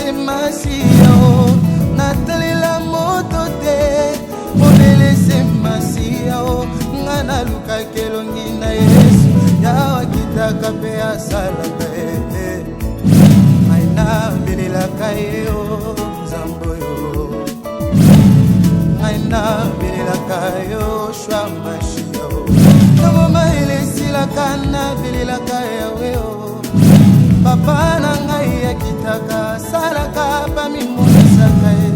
se masiya o natalela moto te obele se masiya o nga nalukaka elongi na yesu yawe akitaka mpe asalaka ye ngai nabelelaka ye o nzambe oyo ngai nabelelaka yo shwa mashia o ntango mayele esilaka nabelelaka yawe o papa na ngai akitaka asalaka bamimonisaka ye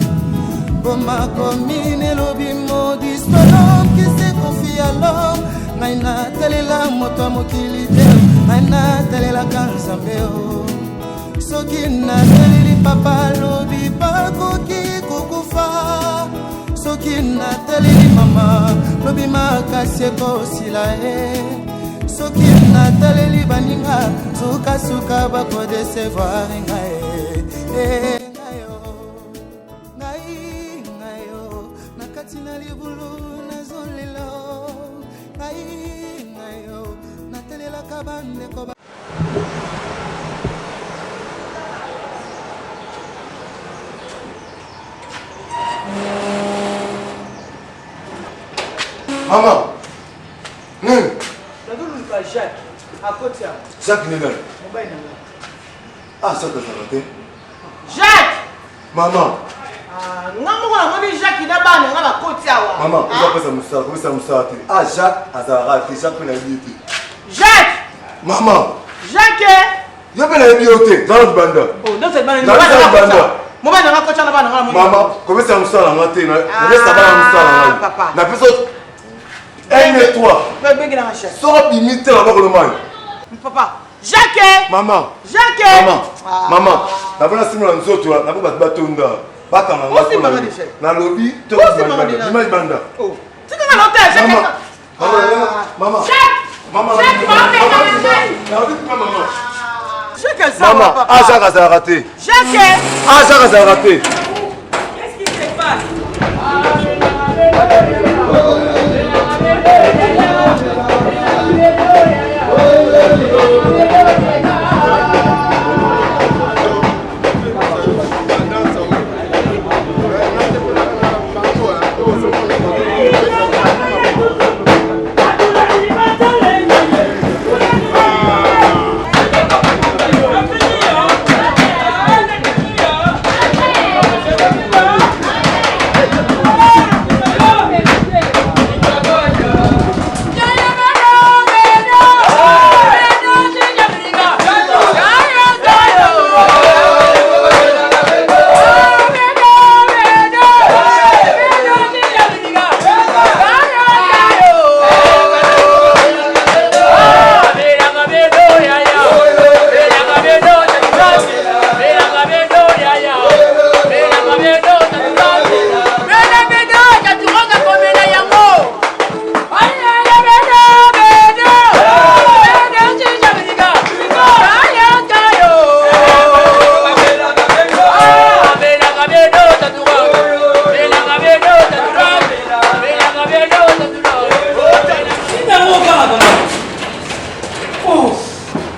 bomakomi nelobi maudit soit l'homme qui se confie à l'homme ngai natalela moto ya mokili te ngai natalelaka nzambe o soki nataleli papa alobi bakoki kokufa soki nataleli mama lobi makasi ekosila ye soki nataleli baninga sukasuka bakodecevoir ngai eh, ngai ngai ngai na kati na libulu nazolela ngai ngai natelelaka bandeko Mama, nini? Nazoluka Jacques akoti awa. Jacques nde nani? Mobali na ngai. Ah, Jacques azalaka te. Jacques! Mama. Ah, nga moko namoni Jacques na bana nga bakoti awa. Mama, Ah, oza kopesa mosala, kopesa mosala te. Ah, Jacques azalaka te, Jacques mpe nayebi ye te. Jacques! Mama, Jacques! yo mpe nayebi yo te, zala libanda. Oh, nde ozali bana Zala mobali na nga libanda. akoti awa. Mobali na nga akoti awa na bana nga namoni. Mama, kopesa mosala na nga te, napesa bana mosala na ngai. papa. Napesa 1 et 3. Bengelanga Jacques. Soki obimi te na bakolo mai. Papa, Jacques! Mama. Jacques! Mama, Ah. mama, nabona simo na nzoto nabo bato batonda bakanga nga Osimba mpona nga yo. deja. Nalobi to Osimba nga deja. bima libanda. Oh. Tika nga na otala Jacques. Mama, Ah. mama, mama, Jacques! mama, Jacques, mama, mama, nalobi bima mama. Jacques aza Mama, wa papa. ah Jacques azalaka te. Jacques! Ah Jacques azalaka te. Qu'est-ce qui se passe?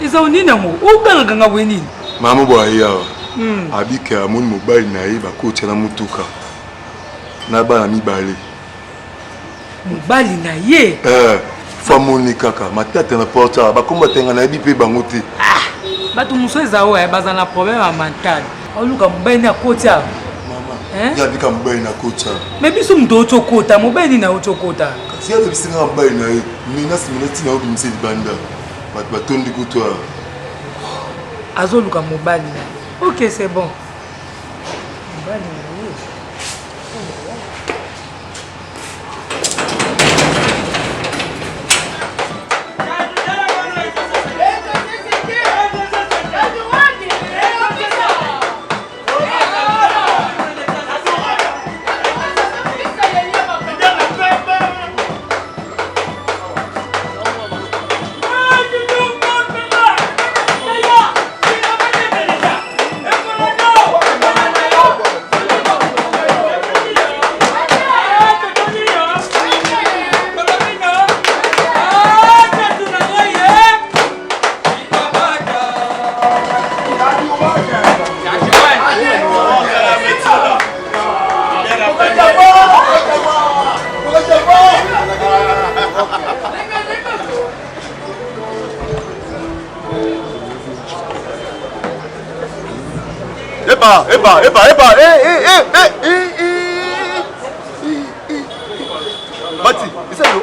Eza nini yango ogangaka nga boye nini? Mama boye aye awa abika amoni mobali na ye bakotya na motuka na bana mibale. Mobali na ye? Eh, fo amoni kaka matata na porte awa bakomba tenga nayebi mpe bango te. Bato mosusu eza oyo baza na problème ya mental, oluka mobali nde akoti awa. Mama, ye abika mobali na koti awa. Me biso moto oti okota mobali nini auti okota? Kasi ye alobisi kaka mobali na ye menace menace ntina obimisa libanda bato batondi kutu awa. Azoluka mobali na ye. Ok, c'est bon. Mobali na ye. Eba, eba, eba, eba, eh, eh, eh, eh, eh, eh. Mati, eza yo.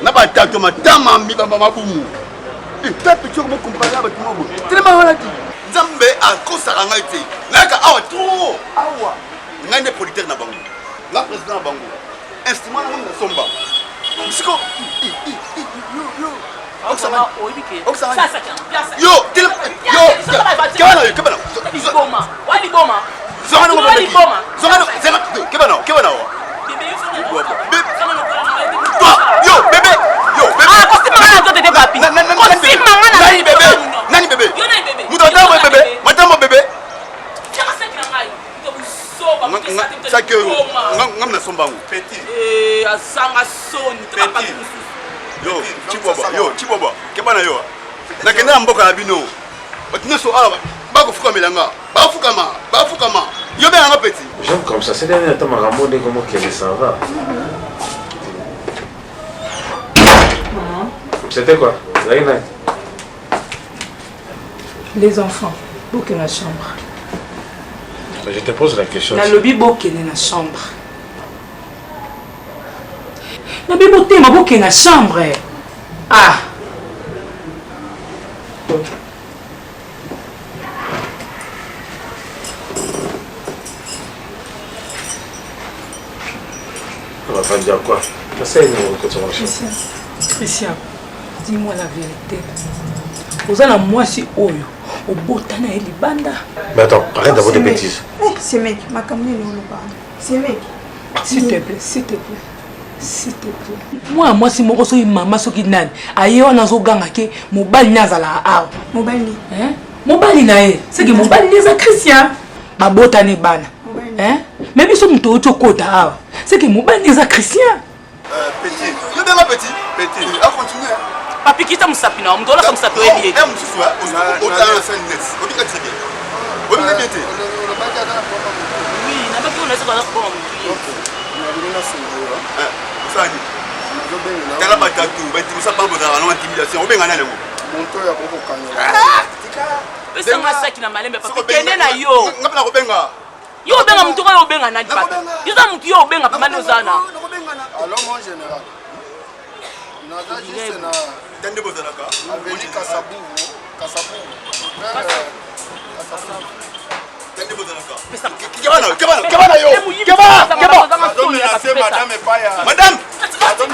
Na batato matama mibamba mabumu. Ta petit okomo comparer na bato moko boye. Telema wana ti. Nzambe akosaka ngai te. Nayaka awa trop. Awa. Ngai nde producteur na bango. Nga président na bango. Instrument na ngai nasomba. Siko yo yo yo yo keba na yo keba na liboma zonga na keba na keba na Toi, yo, bébé, yo, bébé. Ah, kosimba nga na nzoto te papi. Kosimba nga na nani bébé? Nani bébé? Moto atambo bébé, matambo bébé. Saki oyo nga nasomba yango. Eh, azanga soni. Yo, Chibwabwa, yo, Chibwabwa, keba na yo. Nakende na mboka na bino. Bato nyonso awa bakofukamela nga. Bafukama, bafukama. Yo benga nga petit. J'aime comme ça. Ces derniers temps, makambo ndenge mokili ça va. C'était quoi Zaki nani Les enfants, bokende na chambre. Je te pose la question. Nalobi bokende na chambre. Nabi botema bokende na chambre. Ah. On va dire quoi Christian, Christian, dis-moi la vérité. oza na mwasi oyo obota na ye libanda. Mais attends, arrête d'avoir des bêtises. Eh, semeki, makambo nini oloba? Semeki. S'il te plaît, s'il te plaît. S'il te plaît. Mwana mwasi moko soki mama soki nani aye wana azoganga ke mobali ne azalaka awa. Mobali ni? Hein? Mobali na ye, c'est que mobali ne eza Christian. Babotani bana. Hein? Mais biso moto outi okota awa. C'est que mobali ne eza Christian. Euh, petit. Yo benga petit. Petit. A continuer. Papi kita musapi na moto olaka musapi oyebi ye. Eh mususu otala na sani net. Obika très bien. Obika bien te. Oui, nabaki oyo nazoka na koboma motu ye. Osala nini? Tala batatu batimisa bango bozalaka na intimidation obenga nani yango? Moto oyo akoki kokanga. Pesa nga saki na malembe papi kende na yo. Nga mpe nakobenga. Yo obenga motu oyo obenga nani papi? Yo oza motu yo obenga pamba nde oza na. Alors mon général. Naza juste na tande bozalaka. Avenue Kasabubu, Kasabubu. Kasabubu. Tande bozalaka. Keba na yo, keba na, keba na yo. Keba, keba. Madame.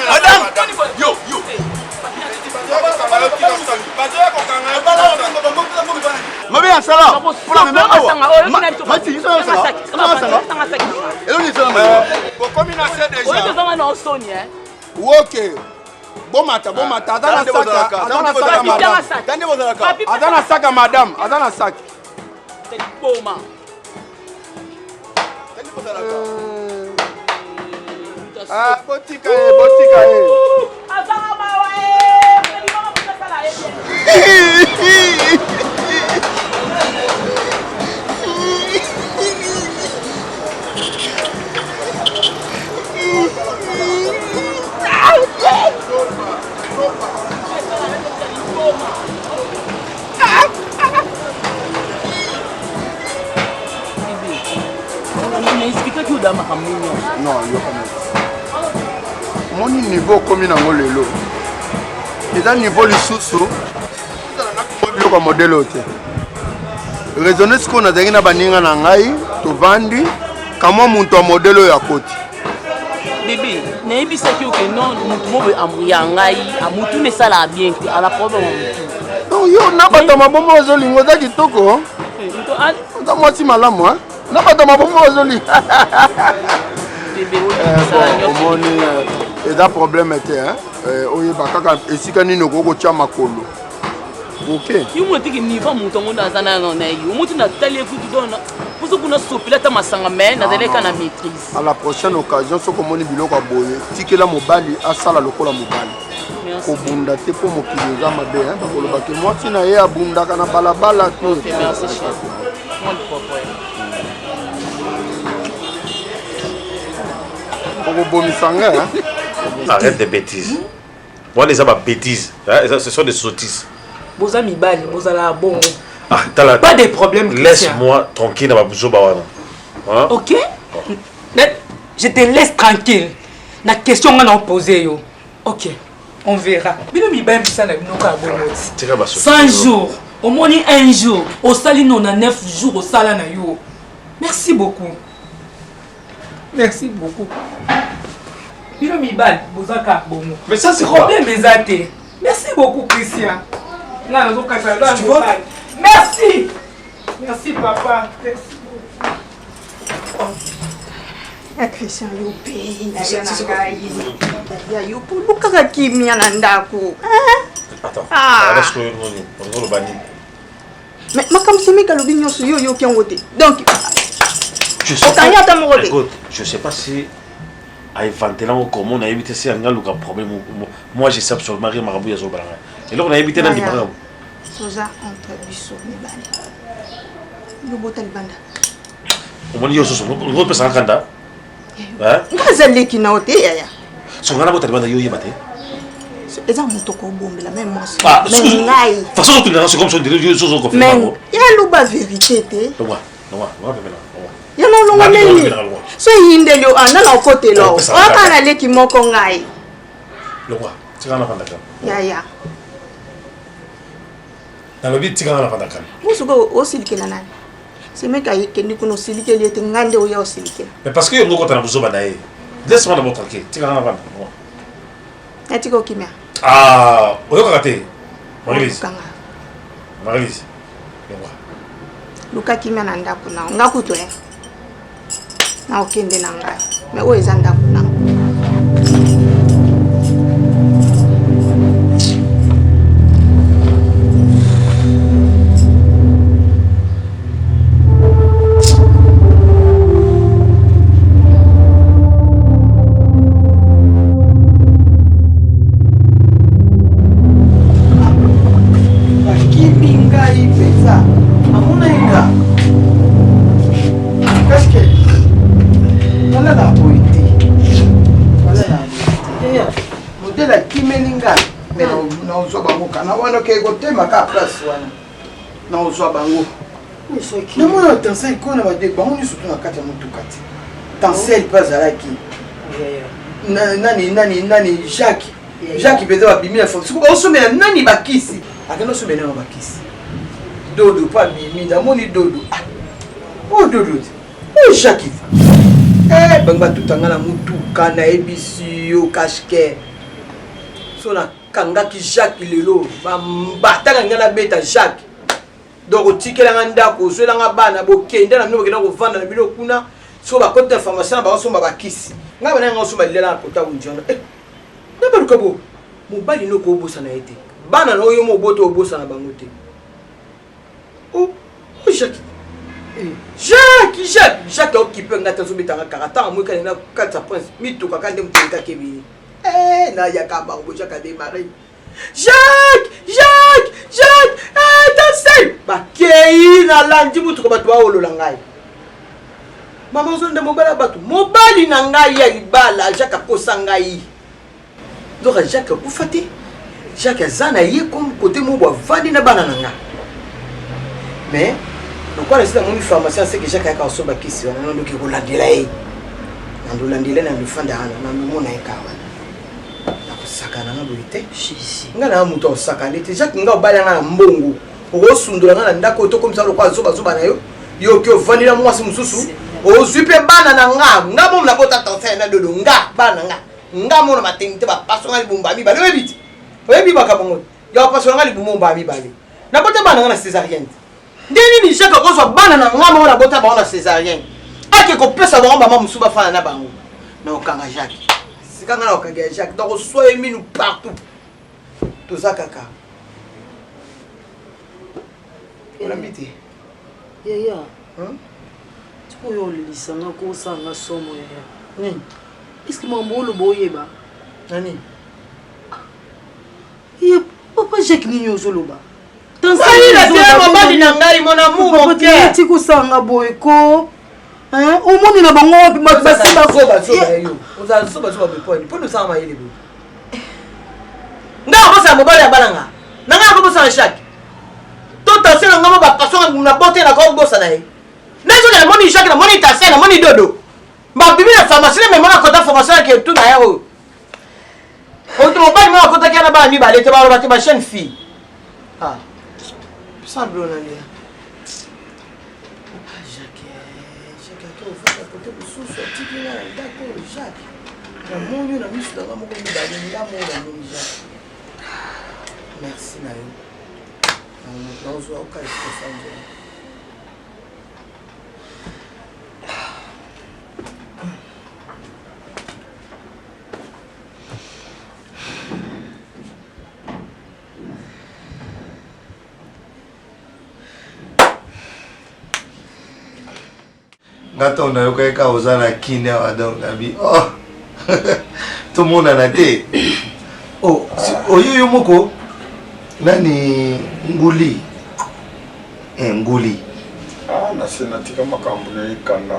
Madame. Yo, yo. Mabe ya sala. Pona meme awa. Mati, iso sala. Sala. Eloni sala. Bokomi na se déjà. Oyo tozanga na osoni hein. Woke. Bomata, bomata, aza na saka, aza na saka madame. Aza na saka madame, aza na saki. Boma. Ah, botika ye, botika ye. Azanga mawa eh. Expliquaki oda makambo nyonso. Non, yoka omoni niveau okomi nango lelo eza niveau lisusu biloko ya modele oyo te raisonne sikoyo nazalaki na baninga na ngai tovandi kamwa moto ya modele oyo akoti bebe nayebisaki yo ke non motu moko ya ngai motu nde esalaka bien te ala problème ya motu non yo na bato ya maboma ozolinga oza kitoko oza mwasi malamu na bato ya maboma ozolinga omoni eza problème te oyeba kaka esika nini okoki kotya makolo ok yo mona teke niveau moto yango nde aza nano na ye omoti natali ye kutu don poso kuna sopela ata masanga mais nazali kaka na maîtrise à la prochaine occasion soki omoni biloko ya boye tikela mobali asala lokola mobali kobunda te mpo mokili eza mabe bakolobaki mwasi na ye abundaka na balabala te okobomisa nga arrête des bêtises wana eza ba bêtises ce sont des sottises. Boza mibali, bozala bongo. Ah, tala. Pas de problème, Christian. Laisse-moi tranquille na babuzoba wana. Hein? Ok. Oh. Je te laisse tranquille. Na question nga na poser yo. Ok. On verra. Bino mibali misala bino kaka bongo ti. 100 jours. Omoni un jour, osali 99 jours osala na yo. Merci beaucoup. Merci beaucoup. Bino mibali boza kaka bongo. Mais ça c'est problème eza te. Merci beaucoup Christian. Nga nazokasa tu vois Merci. Merci papa. Merci beaucoup. Ya Christian yo mpe yaya na ngai ya yo mpo olukaka kimia na ndako. Attends. Ah. Mais makambo semeki alobi nyonso yo oyoki yango te donc okangi ata moko te. Écoute, je sais pas si aevantela yango comment nayebi te se yanga aluka problème moi je sais absolument rien makambo ya azobala ngai eloko nayebi te nandimaka yango toza entre biso mibale lobota libanda omoni yo susu opesaka kanda nga aza leki na yo te yaya soki nga nabota libanda yo oyeba te eza moto kobombela me mwasi ah, me ngai façon otundaka soki comme ça yo soso confirme yango ya loba vérité te ya nolongo nini so eyindeli yo anda na okotela oka na leki moko ngai yaya nalobi tikanga na fanda kala mosuka osilikela nani semeki akendi kuna osilikeli ete ngai nde oya osilikela mais parce que yo ngokota na buzoba na ye laisse moi d'abord tranquille tikanga na fanda natika okimia ah oyokaka te marilise marilise luka kimia na ndako na nga kutu e na okende na ngai me oyo eza ndako na Bakimi ngai mpenza amonaki nga parceke nalalaka boye te nalalaka boye te modele akimeli nga me nazwa bango kana wana okei kotema kaka place wana nakozwa bango namona tansel koyo na bade bango nyonso to na kati ya motuka te tansel mpe azalaki nani nani nani jacques jacques mpenza babimi na fo siko baosombela nani bakisi akende osombela nano bakisi dodo mpo abimi namoni dodo ah, oyo dodo te oyo jacques te eh, bango batuta nga na motuka nayebisi yo kashke so na kangaki jacques lelo bambata na ngai nabeta jacques donc otikela nga ndako ozwela nga bana bokende na bino bokenda kovanda na bino kuna so bakoti na pharmacie na bakosomba bakisi ngai bana nga osomba lilela na kota wunjana eh, na baluka bo mobali noko obosana ye te bana na oyo mobota obosana bango te oh, oh jacques eh, jacques jacques jacques aokipe ngai te azobetanga kaka ntango amoyekani na kati ya prince mituka kaka nde moto elekaki ebele Eh, nayaka bango Jacques a démarré. Jacques, Jacques, Jacques, eh, taxi. Bakei nalandi motuka bato baolola ngai. Mama ozonda mobali ya bato. Mobali na ngai ya libala Jacques akosa ngai. Nzoka Jacques akufa te. Jacques aza na ye comme côté moko avandi na bana na ngai. Mais lokola esi namoni pharmacien aseke Jacques ayaka kosomba kisi wana nandoki kolandela ye. Nandolandela ye nandofanda wana nandomona ye kaka wana. Nakosakana nga boye te. Nga na moto akosakana te. Jacques nga obali nga na mbongo. Okosundola nga na ndako oyo tokomisa lokola zoba zoba na yo. Yo oki ovandi na mwasi mosusu. Ozwi mpe bana na nga. Nga momo nabota tension na dodo nga bana nga. Nga mona maternité bapaso nga libumba mibale oyebi te oyebi makambo ngo ya bapaso nga libumu mbaa mibale nabota bana nga na césarienne nde nini jacques akozwa bana na nga moko nabota bango na césarienne ake kopesa bango bama mosusu bafanda na bango na okanga jacques sika nga na okanga ya jacques donc oswa ye minu partout toza kaka olambi te yaya sikoyo olelisa nga kosala nga somo yaya nini Est-ce que makambo oloba oyeba? Na nini? Ye papa Jacques nini ozoloba? Salila te mobali na ngai mon amour mon cœur. Ti kosanga boye ko. Hein? Omoni na bango wapi bato basi ba zoba zoba yo. Oza zoba zoba boye poni. Poni osala mayele boye. Nga okosala mobali ya bana nga. Na nga okosala Jacques. moto asala nga mo bapaso na bote na kobosana ye. Nazoka namoni Jacques, namoni Tassin, namoni Dodo. Babimi na pharmacie na mema na kota pharmacie na ketu na ye oyo. Oto mobali moko akotaki na bana mibale te baloba te ba jeune fille. Ah. Pesa bilo na lia. Ah Jacques, Jacques ake ovanda kote mosusu atiki nga na ndako oyo Jacques. Namoni yo na miso na nga moko mibale nga moko namoni Jacques. Merci na yo. Nazwa oka esposa nzela. Nga ntango nayokaki kaka oza na kin awa donc nabi oh tomonana te oh, oyo yo moko nani nguli eh, nguli ah, nase natika makambo na ekanda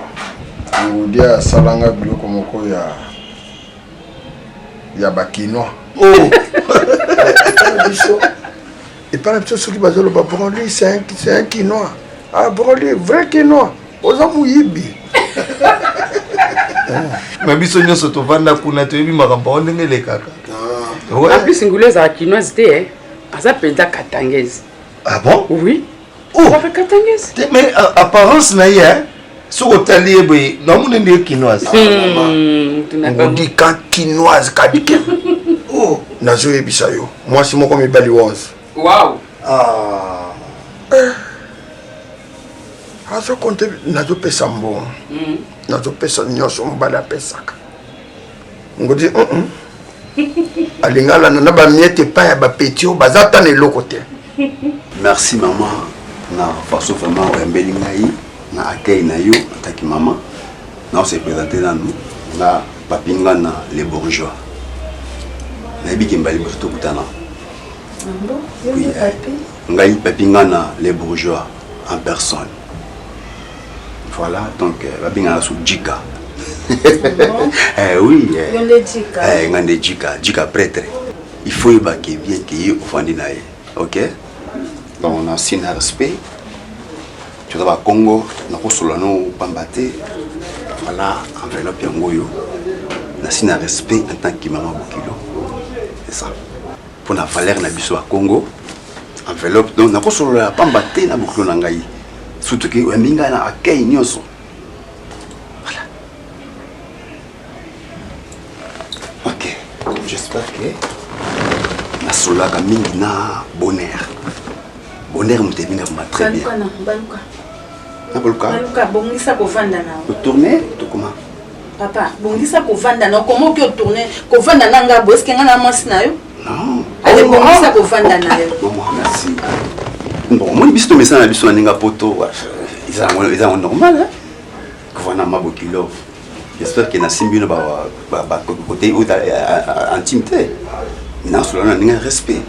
nguli asalanga biloko moko ya ya bakinois oh. biso epai na biso soki bazoloba broli c'est un kinois ah broli vrai kinois oza moyibi me biso nyonso tovanda kuna toyebi makambo yango ndenge elekaka ah. en plus ngulu ezala kinoise te eh. aza mpenza katangese ah bon oui oh. katangese te mais apparence na ye soki otali ye boye namoni nde ye kinoise hmm, ngudika kinoise kadike oh. nazoyebisa yo mwasi moko mibali 11 wow. ah. eh. azokonte nazopesa mbongo mm. nazopesa nyonso mobali apesaka ngodi mm -mm. alingi alanda na bamiete epai ya bapeti oyo baza ata na eloko te merci mama na façon vraiment oyambeli ngai na accueil na yo ataki mama na ose présente nanu nga papi ngana le bourgeois nayebi ke mbala liboso tokutana oui, eh, ngai papi ngana le bourgeois en personne voilà donc euh, babengaka so jika eh, oui eh, eh, nga nde jika jika prêtre il faut yeba ke bien ke ye ofandi na ye ok donc na signe na respect toza bakongo nakosolola no pamba te voilà enveloppe yango oyo na signe na respect en tant que mama bokilo c'est ça mpo na valeur na biso ya congo enveloppe donc nakosolola ya pamba te na bokilo na ngai surtout ke oyambi ngai na accueil nyonso voilà ok j'espère que nasololaka mingi na bonheur bonheur moto ebinga vraiment très bien nabaluka bongisa kovanda na otourne tokoma Papa, bongisa kovanda na comment oki otourne kovanda na nga boye eske nga na mwasi na yo? Non. Ale bongisa kovanda na yo. Maman, merci. Bon, omoni biso tomesana na biso na ndenge ya poto eza yango normal hein? kovanda na mabokilo j'espère que nasimbi bino bakote oyo intime te nasola na ndenge ya respect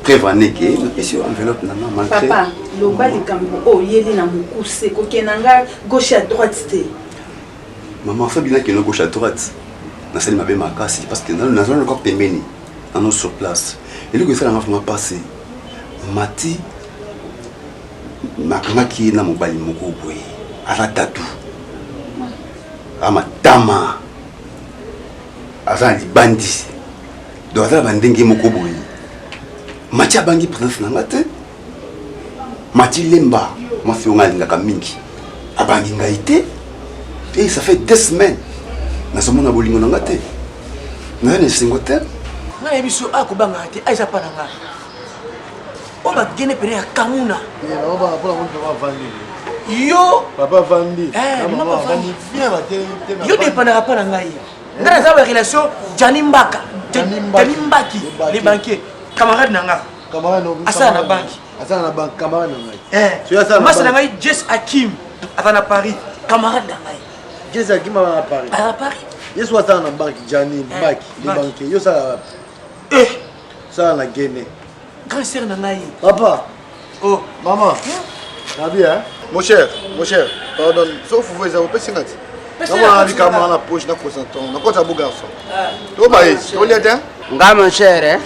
preuve en est que napesi yo enveloppe na nga malgré papa loba likambo oyo oyeli na mokuse kokende na nga gauche ya droite te Maman Fabi na keno gauche à droite nasali mabe makasi parce que nazali loka pembeni nano sur place eloko esalanga vraiment mpasi mati nakangaki ye na mobali moko boye aza tatu aza matama aza na libandi donc aza na bandenge moko boye mati abangi présence na nga te Mati Lemba, mwasi oyo ngai alingaka mingi, abangi ngai te. Et ça fait deux semaines nazomona bolingo na ngai te, naza na esengo te. Ngai nayebi so akobangaka te, eza pa na ngai oyo bagene pene ya kamuna yo yo dependaka mpa na ngai ngai naza ba relation jani mbaka jani mbaki le banquier camarade na nga asala na banki asala na banque camarade na ngai eh. masa na ngai jes akim aza na paris camarade na ngai jes akim aza na paris aza na paris yesu asala na banque jani eh, mbaki le banquier yo osala wapi eh. osala na gene grand sœur na ngai papa oh mama nabi hein mon cher mon cher pardon so fufu eza opesi nga ti namona likambo na poche nakosa ntongo nakota bo garçon to baye tolia te nga mon cher eh?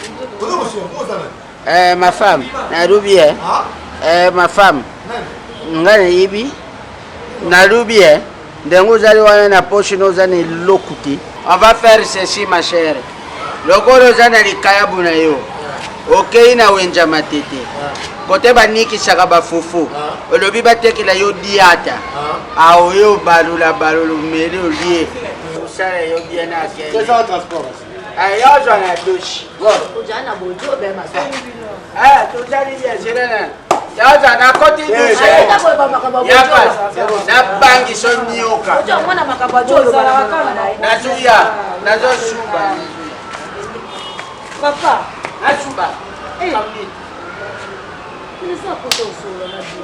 Eh, ma femme nalobi eh? Eh, ma femme ngai nayebi nalubi eh ndenge ozali wana na poche no oza na eloko te on va faire ceci ma chère lokola oza na likayabu na yo okei na wenza matete kote banikisaka bafufu olobi batekela yo diata aoyo obalula balula omeli olie osala yo bien akende ayozwa na douche tozali bien zela yaza nakoti douche yapa nabangiso nioka nazuya nazosuba papa nasuba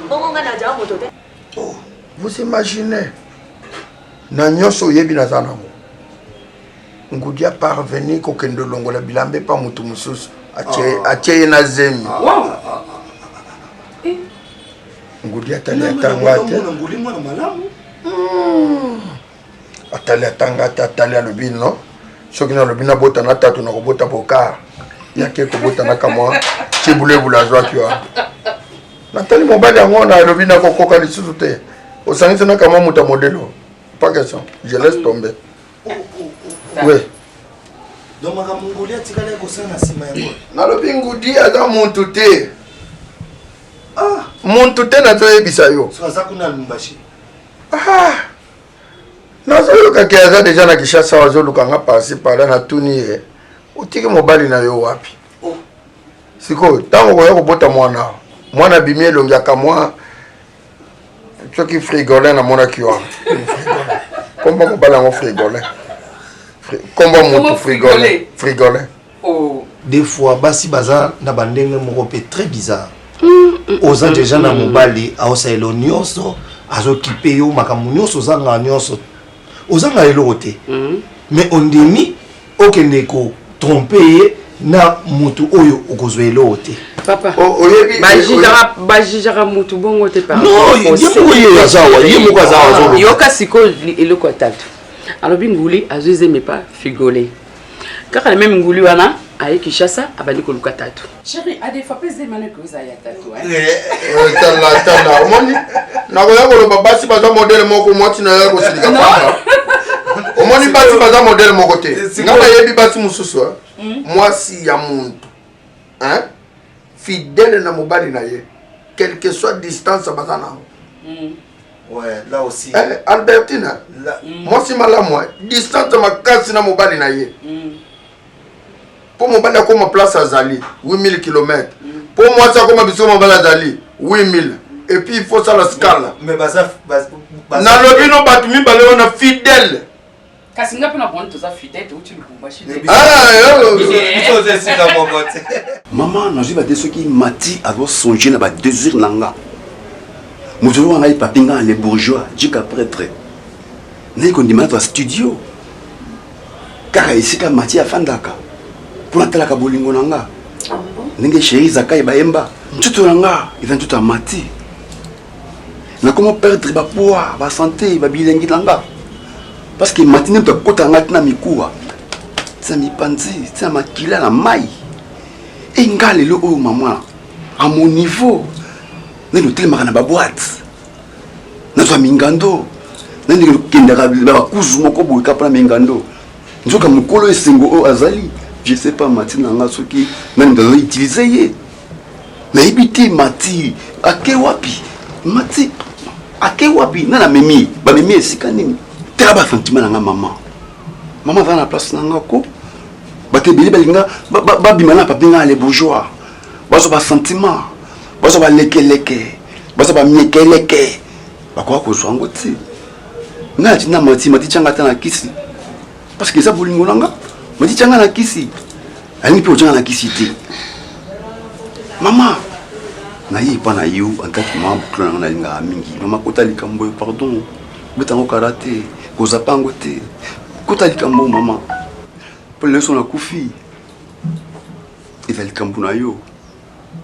bongo nga naja moto te oh, vous imaginez na nyonso oyebi naza nango Ngudi a parvenir kokende olongola bilamba epa moto mosusu atie ye na zemi. Eh. Ngudi atali atanga te. Hmm. Atali atanga te atali alobi no soki nalobi nabota na tatu nakobota bokar yake kobota na kamwa cibulebule azwaki wana natali mobali yango na alobi nakokoka lisusu te osangisi na kamwa moto ya modelo pas question je laisse tomber Oui. Donc makambo nguli atikali kosala na nsima yango. Nalobi ngudi aza muntu te. Ah. Muntu te nazoyebisa yo. So aza kuna Lubumbashi. Ah. Nazoyoka ke aza deja na Kinshasa azoluka nga parci par-là natuni ye. Otiki mobali na yo wapi? Oh. Sikoyo ntango okoya kobota mwana, mwana abimi elongi ya kamwa soki frigolin namonaki wana komba mobali yango frigolin komba motu frigolin frigolin oh. des fois basi baza na bandenge moko mpe très bizarre oza deja na mobali aosalela nyonso azokipe yo makambo nyonso ozanga nyonso ozanga eloko te mais ondimi okende ko trompe ye na mutu oyo okozwa eloko te papa oh, oyebi bajijaka mutu bongo te non ye moko ye aza awa ye moko aza awa yoka sikoyo eloko ya tatu alobi nguli azwi zemi pa figole kaka na meme nguli wana aye kinshasa abandi koluka tatu chéri adefa mpe zemi wana ekoza ya tatu eh, eh, tala tala omoni nakoya koloba basi baza modele moko mwasi na yo kosilika pamba omoni basi baza modele moko te nga nayebi basi mosusu eh. hmm. mwasi ya muntu fidèle na mobali na ye quelque soit distance baza nango hmm. Ouais, là aussi. Eh, Albertine, mm. mwasi malamu, distance makasi na mobali na ye. Mm. mpo mobali akoma place azali 8000 km mpo mwasi akoma bisika mobali azali 8000 et puis il faut sala scala nalobi no bato mibale wana fidèle kasi nga mpe na boni toza fidèle touti lubumbashi mama nazwi bate soki mati azosonge na badesir na nga moto oyo ngai papi nga le bourgeois jika prêtre naye kondima nazwa studio kaka esika mati afandaka mpo natalaka bolingo na nga ah ndenge sheri zakai bayemba nzoto na nga eza nzoto ya mati nakoma perdre bapoids basante babilengi na nga parce que mati nde moto akota nga ntina mikuwa ntina mipanzi ntina makila na mai e nga lelo oyo mama à mon niveau nde otelemaka na baboite nazwa mingando na ndenge okendaka na bakuzu moko boye kaka mpona mingando nzoka mokolo esengo oyo azali je sais pas mati na nga soki nani moto azo utilize ye nayebi te mati ake wapi mati ake wapi nani amemi bamemi esika nini tala basentiment na nga mama mama aza na place na nga ko bato ebele balinga babima na papi nga le bourgeois bazwa basentiment bazwa balekeleke bazwa bamiekeleke bakoka kozwa yango te ngai natinda mati mati tyanga ata na kisi parce que eza bolingo na nga mati tyanga na kisi alingi mpe kotyanga na kisi te mama naye epa na yo en tant que mama bokilo na nga nalingaka mingi mama kota likambo oyo pardon beta yango kara te kozapa yango te kota likambo mama mpo lelo so nakufi eza likambo na yo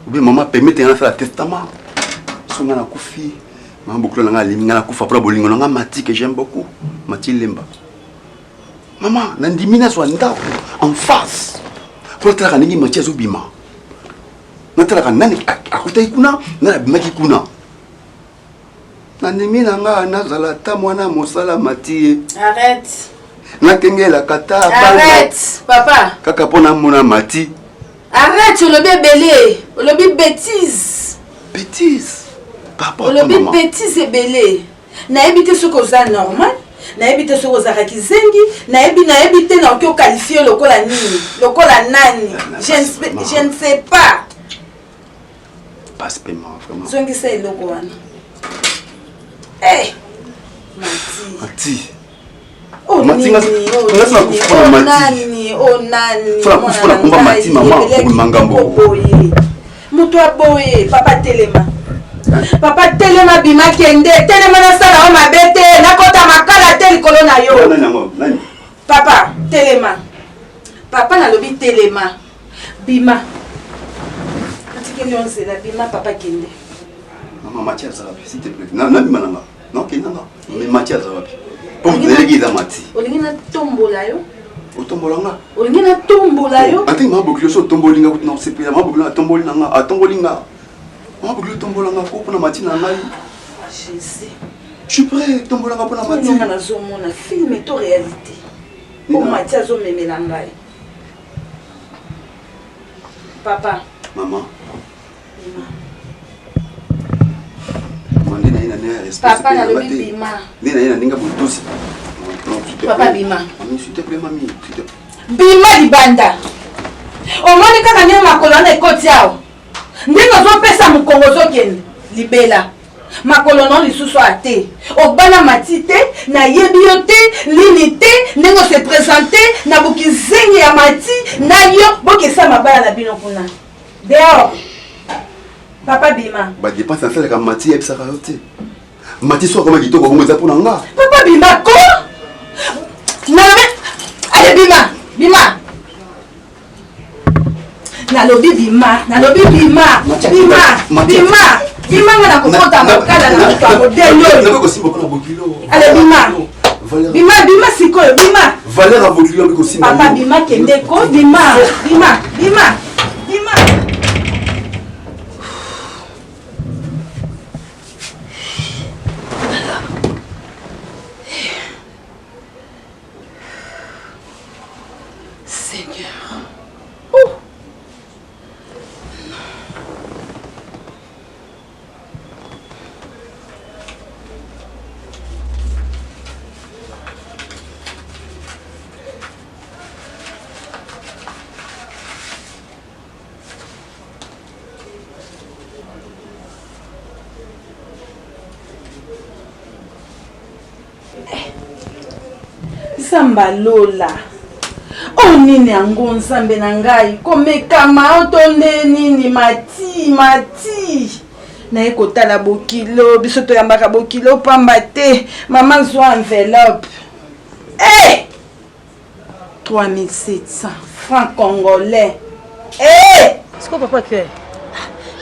obe mama permettre nga nasala testament so nga nakufi mama bokilo na nga alingi nga nakufa mpona bolingo na nga mati que j'aime beaucoup mati lemba mama nandimi nazwa ndako en face mpo natalaka ndenge mati azobima Natalaka nani akutaki kuna, nani abimaki kuna. Nandimi na nga nazala ata mwana mosala matie. Arrête. Nakengelaka ata Arrête, papa. Kaka mpo namona mati. Arrête, olobi ebele, olobi bêtise. Bêtise. Papa, olobi bêtise ebele. Nayebi te soki oza normal, nayebi te soki ozalaka kizengi, nayebi nayebi te nakoki okalifie lokola nini, lokola nani. Je, je ne sais pas. Passe paiement vraiment. Zongisa eloko wana. Hey! Mati. Mati. Oh, Mati nga nga kufa na Mati. Nani, oh nani. Fala kufa na komba Mati mama obima ngambo. Boye. Moto aboye, papa telema. Papa telema bima kende, telema nasala yo mabe te, nakota makala te likolo na yo. Nani yango? Nani? Papa telema. Papa nalobi telema. Bima. Natikeli yo nzela, bima papa kende. Mama Mati aza wapi s'il te plaît? Na na bima na nga. Na okende nga. Mais Mati aza wapi? Po nayelaki eza Mati. Olingi natombola yo? Otombola nga. Olingi natombola yo? Ate mama bokilo so otomboli nga kutu na osepela mama bokilo atomboli na nga atomboli nga. Mama bokilo otombola nga ko mpona Mati na ngai. Jésus. Je suis prêt tombola nga mpona Mati. Nga nazomona film to réalité. Po Mati azomemela ngai. Papa. Maman. Nde na ye na ndenge ya respect. Papa nalobi bima. Nde na ye na ndenge ya botosi. Papa bima. Mami, s'il te plaît, mami, s'il te plaît. Bima libanda. Omoni kaka ndenge makolo wana ekoti awa. Ndenge ozopesa mokongo ozokende libela. Makolo na yo lisusu awa te. Obala Mati te, nayebi yo te, nini te, ndenge ose presente na bokizengi ya Mati na yo bokesa mabala na bino kuna. Dehors. Papa bima. Ba dépenses nasalaka Mati yebisaka yo te. Mati soki akoma kitoko bongo eza mpo na nga. Papa bima ko. Nalobi allez bima, bima. Nalobi bima, nalobi bima, bima, bima. Bima nga nakokota makala na moto ya modele oyo. Nakoki kosimba mpo na bokilo. Allez bima. Bima, bima sikoyo, bima. Valeur ya bokilo yango ekosimba. Papa bima kende ko, bima, bima, bima, bima. Seigneur. Oh. Nzambe lola oyo nini yango nzambe na ngai komekama oyo to nde nini mati mati naye kotala bokilo biso toyambaka bokilo pamba te mama zwa enveloppe hey! Eh! 3700 franc congolais hey! Eh! siko papa ke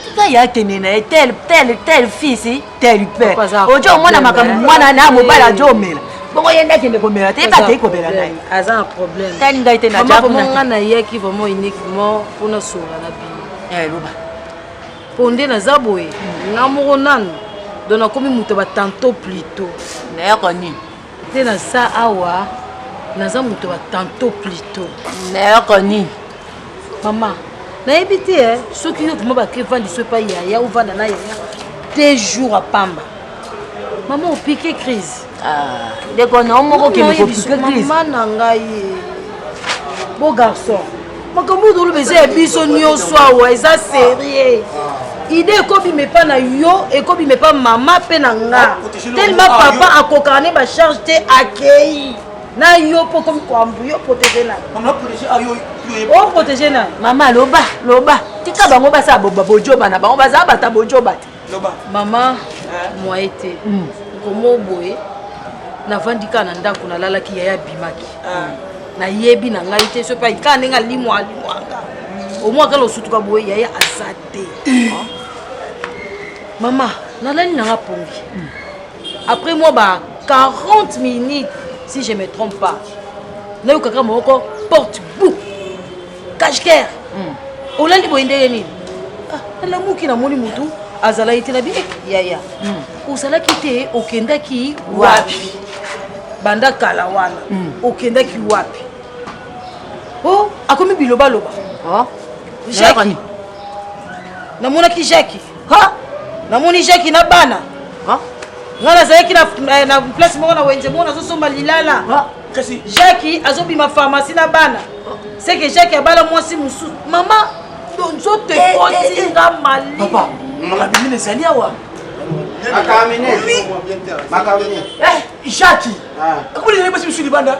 tika ye akende na ye tel tel tel fils tel père ojo omona makambo mwana na mobali ajo omela bongo ye nde akende komela te ye mpe akei komela na ye aza na problème tali ngai te na nayaki vraiment uniquement mpo nasolola na bino eh, loba mpo nde naza boye nga moko nanu donc nakomi moto ya batantot plutôt nayaka nini te naza awa naza moto ya batantot plutôt nayaka nini mama nayebi te eh, soki yo vraimen bake vandisa epai yaya ovanda na yaya te jour apamba mama opike crise ah, ndeko na yo moko okende kopike crise mama na ngai bo garçon makambo oyo toloba eza ya biso nyonso awa eza serie ide ekobima epa na yo ekobima epa mama mpe na nga telema papa akokaka ne bacharge te akei na yo mpo okomi koambu yo protege nani oprotege nani mama loba loba tika bango basala bojoba na bango bazala bata bojoba te mama moye te nkomo boye navandi kaka na ndako nalalaki yaya abimaki ah. nayebi na ngai te soki kaka ndenge alimwa alimwanga omwa kaka osutuka boye yaya aza te ah. mama nalali nanga pongi hmm. après moi ba 40 minutes si je me trompe pas nayokaka moko porte bou kashker hmm. olali boye ndenge nini ah. Nalamuki namoni mutu azalaki te, nabi eh, yaya ozalaki te, okendaki wapi? Banda kala wana okendaki wapi? O akomi bilobaloba. Jacques, namonaki Jacques, namoni Jacques na bana. Nga nazalaki na place moko na wenze moko, nazosomba lilala. Jacques azobima pharmacie na bana, seke Jacques abala mwasi mosusu. Mama, nzoto ekoti nga malili. Makambo ezali awa. Jacques akomi basi misu libanda.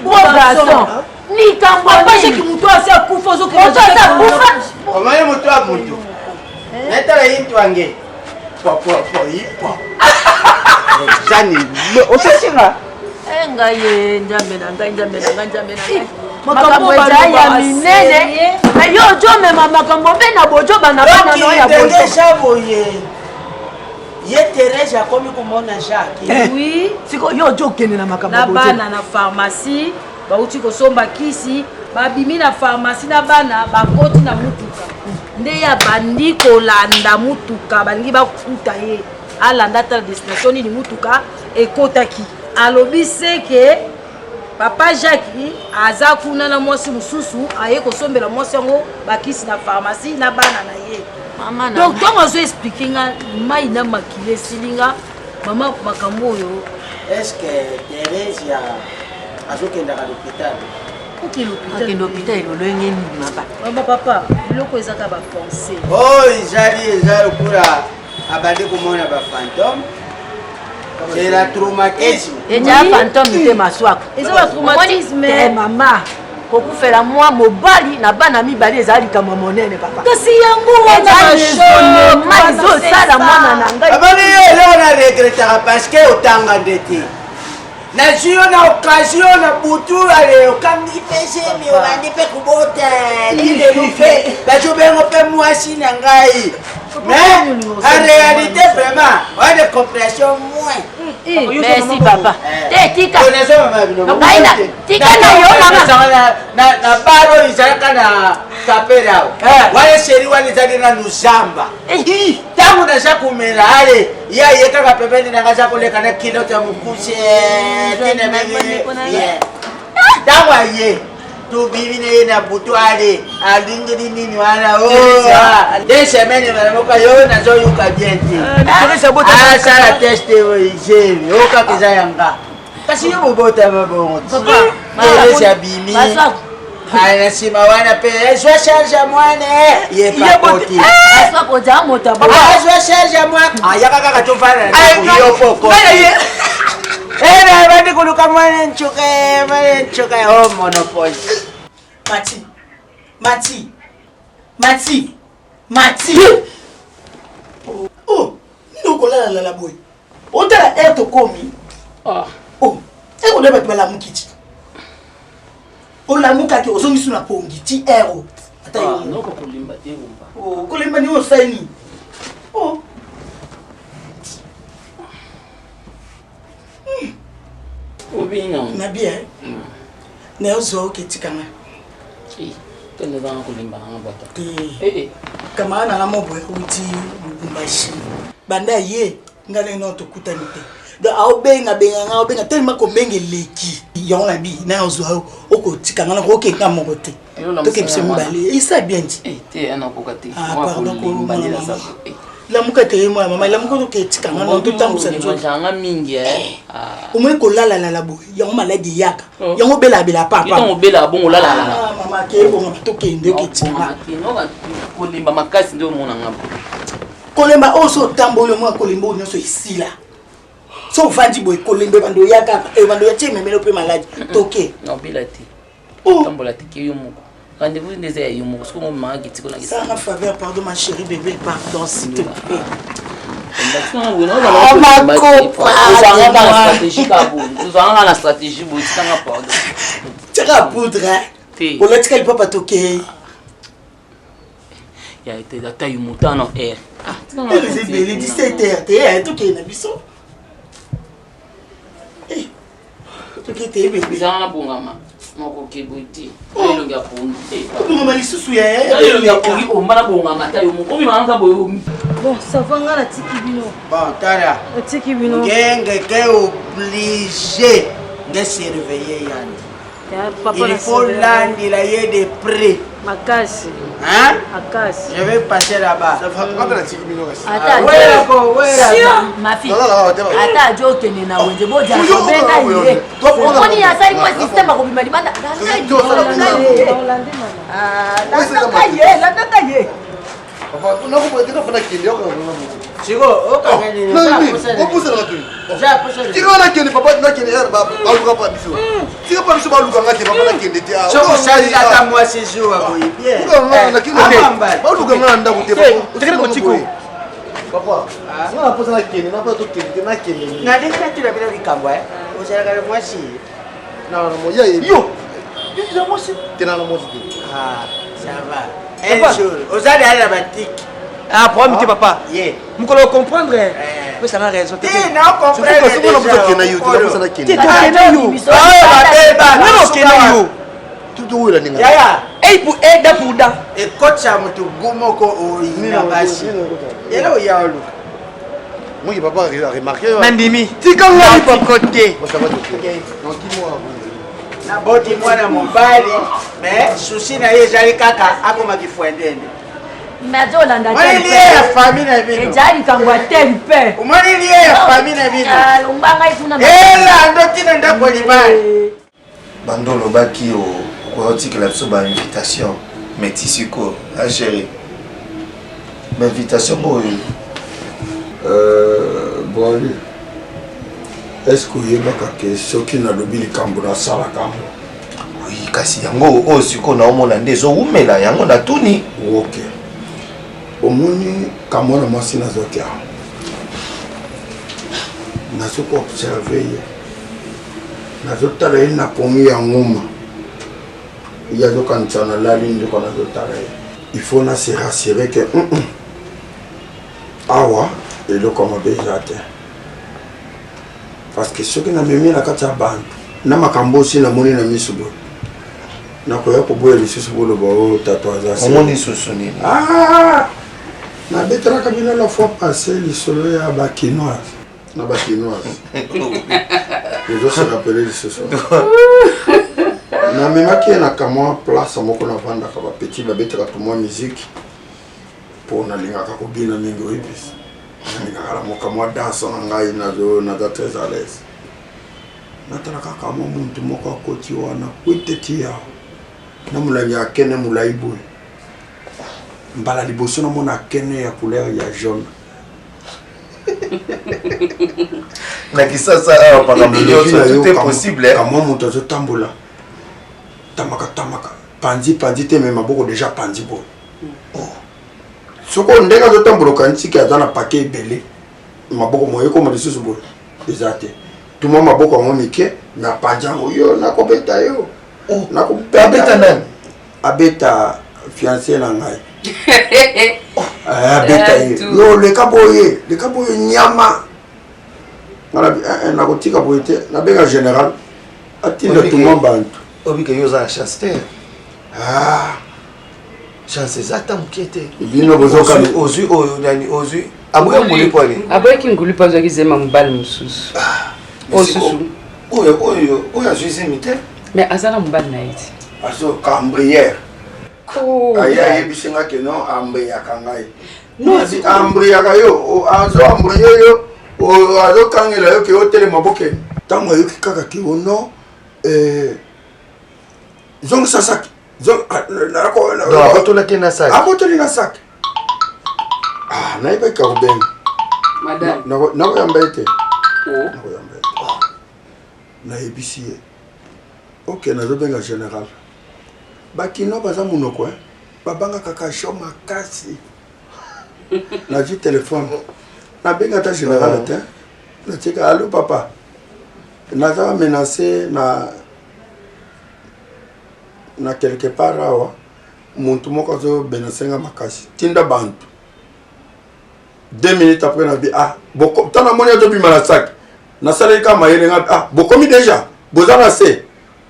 Garçon, likambo papa Jacques, moto asi akufa. Moto asi akufa. Omoni moto ya moto netala ye ntwange pwapwapoipa jani osesinga. Ngai ye, Nzambe na ngai, Nzambe na ngai, Nzambe na ngai, makambo eza ya minene. Me yo ozomema makambo mpe na bozoba na bana no ya ndenge eza boye, ye Therese akomi komona Jacques. Oui. Sikoyo yo ozokende na makambo na bana na pharmacie, bauti kosomba kisi, babimi na pharmacie na bana, bakoti na mutuka. Nde ye abandi kolanda mutuka, balingi bakuta ye, alanda tala destination nini mutuka ekotaki. Alobi seke papa Jacques aza kuna na mwasi mosusu, aye kosombela mwasi yango bakisi na pharmacie na bana na ye. Donc ntango azo expliquer nga, mai na makili esili nga. Mama, makambo oyo. Est ce que Therese azokendaka l'hôpital? Akende hôpital elolenge nini, maba? Mama, papa, biloko ezaka bapense. Oyo ezali, eza lokola abandi komona bafantôme, c'est la traumatisme. Eza fantôme te, Maswaka. Eza batraumatisme. Te, mama, kokufela mwa mobali na bana mibale ezala likambo ya monene, papa. Kasi yango wana wana ezosala mwana na ngai. Amoni yo, eloko na regretaka parce que otanga nde te, nazwi yo na occasion na butu. Ale, okangi mpe zemi, obandi mpe kobota lilelu mpe bazobengo mpe mwasi na ngai, mais en réalité vraiment oya de compréhension moins. Merci, papa. Te, tika ngai na tika na yo, mama. Na bar oyo ezalaka na kapere awa wana, chéri wana ezali nanu zamba. Ntango naza komela, ale ye aye kaka pembeni nanga, aza koleka na kilote ya mokuse tina. Ntango aye, tobimi na ye na butu. Ale, alingeli nini wana? 2 semaines bana moko yo nazoyoka bien te, asala test zemi oyo kaka eza yanga. Kasi yo bobotama bongo, Terese abimi na nsima wana mpe zwa charge ya mwana ye pakoti, azwa charge ya mwana, ayaka kaka tofanda yo poko bandi koluka mwana ncuka, mwana ncuka o monopole. Mati, Mati, Mati, Mati! Oh, nini okolalala boye? Otala heure tokomi. Oh, ekoda bato balamuki ti. Olamukaki, ozongisi na pongi ti heure ata yo. Noka kolemba te, rumba. Oh, kolemba nini? Osali nini? Oh. Obina. Na bien. Na yo zwa oketikanga. Tondozanga kolemba nanga bwata. Te. Camarade nanga mo boye outi Lubumbashi. Banda ye nga ndenge nao tokutani te. Donc aobenga benga nga, aobenga tellement kobenga eleki. Yango na bi na ozwa yo okotika nga na kokenda moko te. Toke biso mibale. Esa bien ti. Te, anakoka te. Ah, pardon, ko mwana mama. Lamuka te, mwana mama, lamuka, toketika nga na totambusa nzoto. Nzanga mingi eh. Omoi kolalalala boye, yango maladi eyaka, yango obelabela papa. Ntango obelaka bongo, olalalala. Mama, kebonga, tokende, oketika. Kolemba makasi nde omonanga. Kolemba oyo, so otamboli, omona kolemba oyo nyonso esila. So ovandi boye, kolemba ebando oya kaka, ebando ya tie ememeli mpe maladi. Toke. Nobela te, tambola te, ke yo moko. Rendez-vous nde eza ya yo moko. Soki omemaka kitiko na Sanga faveur, pardon ma chérie bébé, pardon s'il te plaît. Tozalanga na stratégie boye, tikanga, pardon. Tiaka poudre, olatika lipapa, tokei. Ata yo motano air. Eza ebele, 17 heure te, tokei na biso, tokei te bébé. Ezanga na bongama. Nakoki boye te. Elongi ya pongi. Obongama lisusu ya elongi ya pongi omba na bongama ata yo moko. Obima kaka boye. Bon, ça va nga natiki bino. Bon, tala. Natiki bino. Ngenge ke obligé de surveiller yandi. Il faut landela ye de près. Makasi. Hein? Makasi. Je vais passer là-bas. Ata ma fille. Ata ajo okende na wenze boja kobenga ye. Omoni asali mwa système akobima libanda. Landaka ye, landaka ye. Tika nakende papa nakende baluka pa biso tika pa biso baluka nga te papa nakende te sokosalelaka mwasi zuwa boye bien baluka nga na ndako te papa nga na mposa nakende na mposa tokende te nakende nalingi natuna bino likambo ozalaka na mwasi yo eza mwasi te na mwasi te ça va un jour oza deya na batiki ah problème te papa ye mokolo ocomprendre opesanga raison te tokenda yo okenda yo towela ndenge yaya ei pour ei da pour da ekotisa moto gu moko oyina basi yela oya oluka moki papa remarke nandimi tika ngai papa te naboti mwana mobali mais susi na ye ezali kaka akoma kifuendende mais azolanda omoni lie ya famille na bino eza likambo ya te mpe omoni lie ya famille na bino longba ngai kuna elando ntina ndako libala Banda olobaki okoya otikela biso ba invitation mais ti sikoyo a chérie ba invitation oyo euh, Boali est-ce que oyebaka ke soki nalobi likambo nasalaka yango oui kasi yango oyo sikoyo naomona nde ezowumela yango natuni ok omoni kamwana mwasi nazwaki awa nazoki observe ye nazotala ye na pongi ya nguma ye azokanisa nalali ndeko nazotala ye il faut na se rassurer ke mm -mm. awa eloko ya mabe eza te parce que soki namemi na kati ya bantu na makambo osi namoni na miso boye nakoya koboya lisusu boloba oyo oh, tatu aza omoni lisusu nini ah! nabetelaka bino la fois passé lisolo ya bakinoise na ba kinoise ozo se rappeler lisusu namemaki ye na kamwa place moko navandaka bapetit babetaka tumwa musique mpo nalingaka kobina mingi oyebisi nalingaka na moka mwa danse na ngai naza très à l'aise natalaka kamwa muntu moko akoti wana kwiteti ya na molangi ya kene molai boye mbala liboso namona kene ya couleur ya jaune na kisasa awa makambo nyonso tout est possible kamwa moto azotambola tamaka tamaka panzi panzi te me maboko deja panzi boye oh. soko ndenge azotambola okanisi ke aza na pake ebele maboko moye ekoma lisusu boye eza te tuma maboko yango mike na panzi yango yo nakobeta yo oh. nakobeta nani abeta fiancé na ngai eh, abeta ye yo leka boye leka boye nyama eh, eh, nakotika boye te nabenga général atinda tuma bantu obike yo oza na chance te ah. chance eza ata moke te bino bozozwi oyo nani ozwi aboya nguli mpo ani aboyaki nguli mpo azwaki zema mobali mosusu ah, oyo susu oyo oyo oyo azwi zemi te mais aza na mobali na ye te azo cambrière oh. aye ayebisi nga ke non ambriyaka ngai ambriyaka yo azo ambriye yo azokangela yo ke otelema bokende ntango ayoki kaka ke o non eh, zongisa saki abotolaki na saki abotoli na saki ah, nayebaki kakobenga nakoyamba ye te oh. nakoyamba ye te oh. nayebisi ye ok nazobenga général bakino baza monoko eh? babangaka kasho makasi nazwi telefone nabenga ata général te natika alo papa naza menace na na quelque part awa muntu moko azobenase nga makasi tinda bantu deux minutes après nabi ah tala moni azobima na saki nasaleli kaka mayele nga ah bokomi déjà boza na se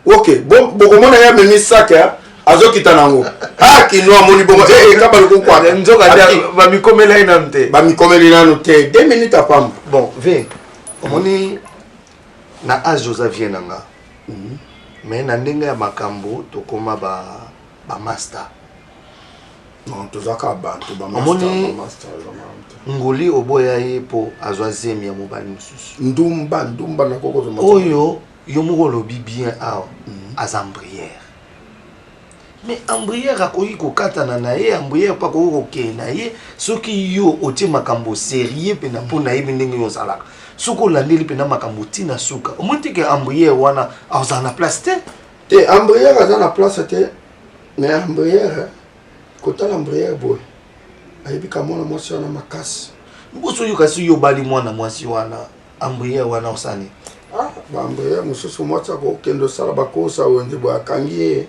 Ok, bokomona ye amemi sac azokita nango. Ah, kino amoni bongo eh kaba lokukwata. Nzoka bamikomela ye nanu te. Bamikomeli nanu te. 2 minutes à pamba. Bon, ve omoni na age oza vie na nga. Mhm. Mais na ndenge ya makambo tokoma ba ba master. Non, toza kaka bantu ba master, ba master. Nguli oboya ye po azwa zemi ya mobali mosusu. Ndumba, ndumba na koko Oyo yo moko olobi bien awa mm. aza embrière mais embrière akoki kokatana na ye embrière mpe akoki kokee na ye soki yo otie makambo serie mpena mpo nayebi ndenge yo ozalaka soki olandeli mpena makambo ntina suka omoni te ke embrière wana azala na place te te embrière aza na place te mais embrière kotala embrière boye ayebi ka mwana mwasi wana makasi mboso oyo kasi yo obali mwana mwasi wana Embrayeur wana osani? Ah, ba embrayeur mosusu mwasi akokende osala bakosa wenze boye akangi ye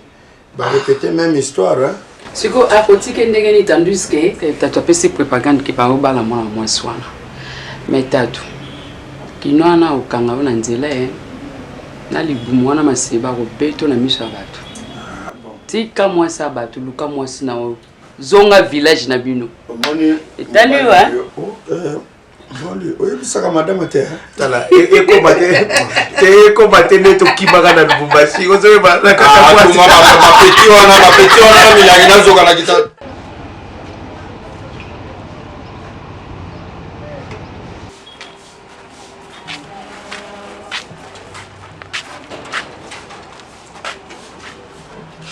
barepete meme histoire hein? sikoyo akotike ndenge nini tandis ke eh, tatu apesi propagande ke baobala mwana mwasi wana mais tatu kino wana okanga yo na nzela ye na libumu wana masebe akobeto na miso ya bato tika mwasi ya bato luka mwasi na oyo zonga village na bino etali yo eh? Boli, oyebisaka madame te tala e, ekoma te te ekoma te nde tokimaka na lubumbashi ozoyeba na kati ya ah, bapeti wana bapeti wana na milangi nazoka na kita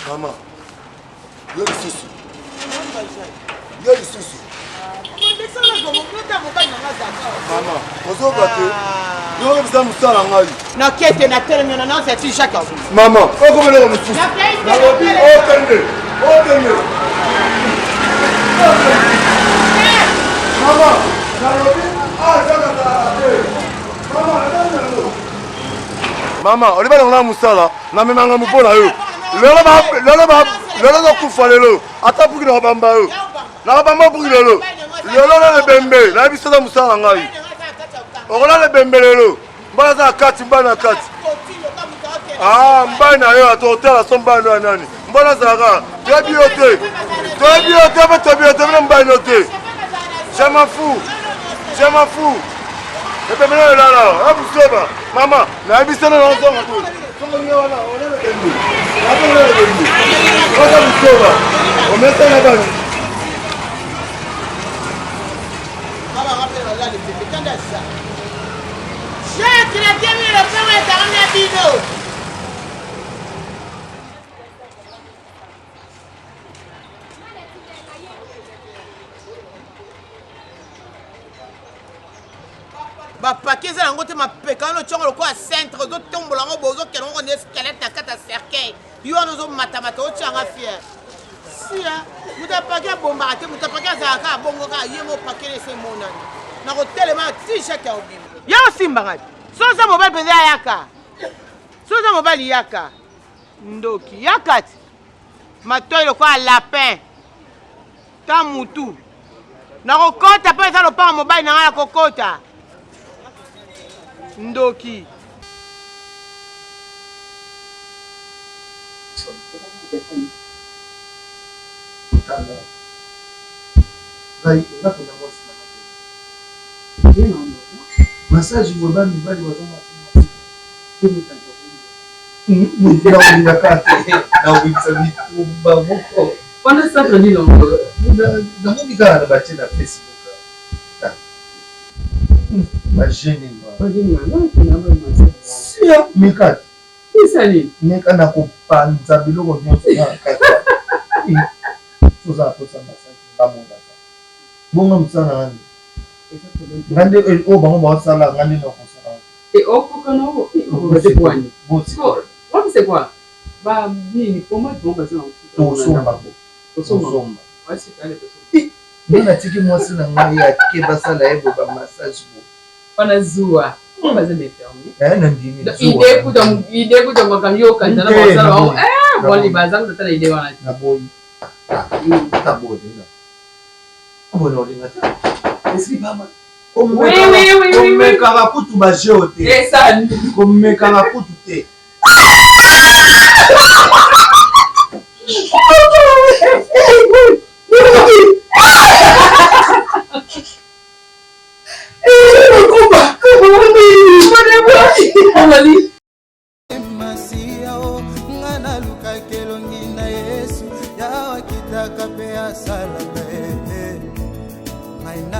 Mama, yo lisusu yo lisusu mama ozoyoka te yo oyebisa mosala ngai nakete natelemi na nansi ati jacques mama okomeloko mosusu nalobi okende okende mama nalobi azaka te mama natali yango mama oliba nango na mosala namemanga mpo na yo lelo nakufa lelo ata puki nakobamba yo nakobamba puki lelo lelo na lebembe nayebi soza mosala na ngai okolala ebembe lelo mbala aza na kati mbala na kati ah, mbai na yo ata otala so mbai no ya nani mbala azalaka toyebi yo te toyebi yo te mpe toyebi yo te bino mbai no te je m'en fous je m'en fous ebembe nayo elala abusoba mama nayebi solo na ozonga boye songo nge wana olelekende nakolelekende oza busoba omesana bana Jacques, natemi lopango ezalaka na bino. Bapake eza yango te mapeka wana otyongo lokola centre ozotombola yango boye ozokende yango nde squelette na kati ya cercueil yo wana ozomatamata otyanga fier sia moto apake abombaka te moto apake azalaka kaka bongo kaka ye mo pakele ese emonani nakotelema ti jacques ya obima ye osimbaka te so oza mobali mpenza yaka so oza mobali yaka ndoki yaka ti matoi lokola lapin Ta mutu. Nakokota mpo eza lopango mobali na ngai nakokota. Ndoki. Ngai oza mpenza mwasi na ngai. Massage boye ba mibali baza mwasi mwasi. Nakolingaka te nakobimisa bitumba moko. Wana centre nini yango? Namoni kaka na batie na Facebook. Ba jeune Sia meka. Esali. Meka na kopanza biloko nyonso na kati. Toza na posa massage nga mona. Bonga mosala na nga nde. Nga nde oyo bango baosala nga nde nakosala. Et okoka na oyo. C'est quoi? Ba nini pomade bango baza na tosomba ngo tosomba nga natiki mwasi na ngai ake basala ye boye ba massage boye wana zuwa bango baza ba infirmier eh nandimi idée kuta idée kuta makambo yo okanisa na basala bango eh boni baza kuta tala idée wana te naboyi naboyi naboyi na olinga te esili pamba komekaka kutu ba jeu te komekaka kutu te.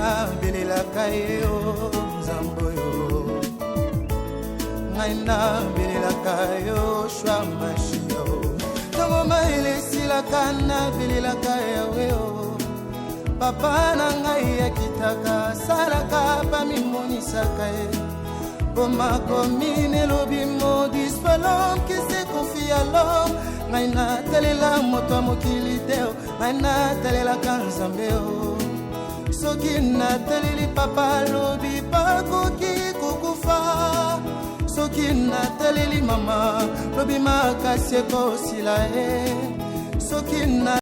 nabelelaka ye o nzambe oyo ngai nabelelaka yo shwa mashio ntango mayele esilaka nabelelaka yawe o papa na ngai akitaka asalaka bamimonisaka ye mpo makomi nelobi maudit soit l'homme qui se confie à l'homme. Ngai natalela moto ya mokili te o, ngai natalelaka Nzambe o. Soki nataleli papa, alobi bakoki kokufa. Soki nataleli mama, lobi makasi ekosila ye. Soki na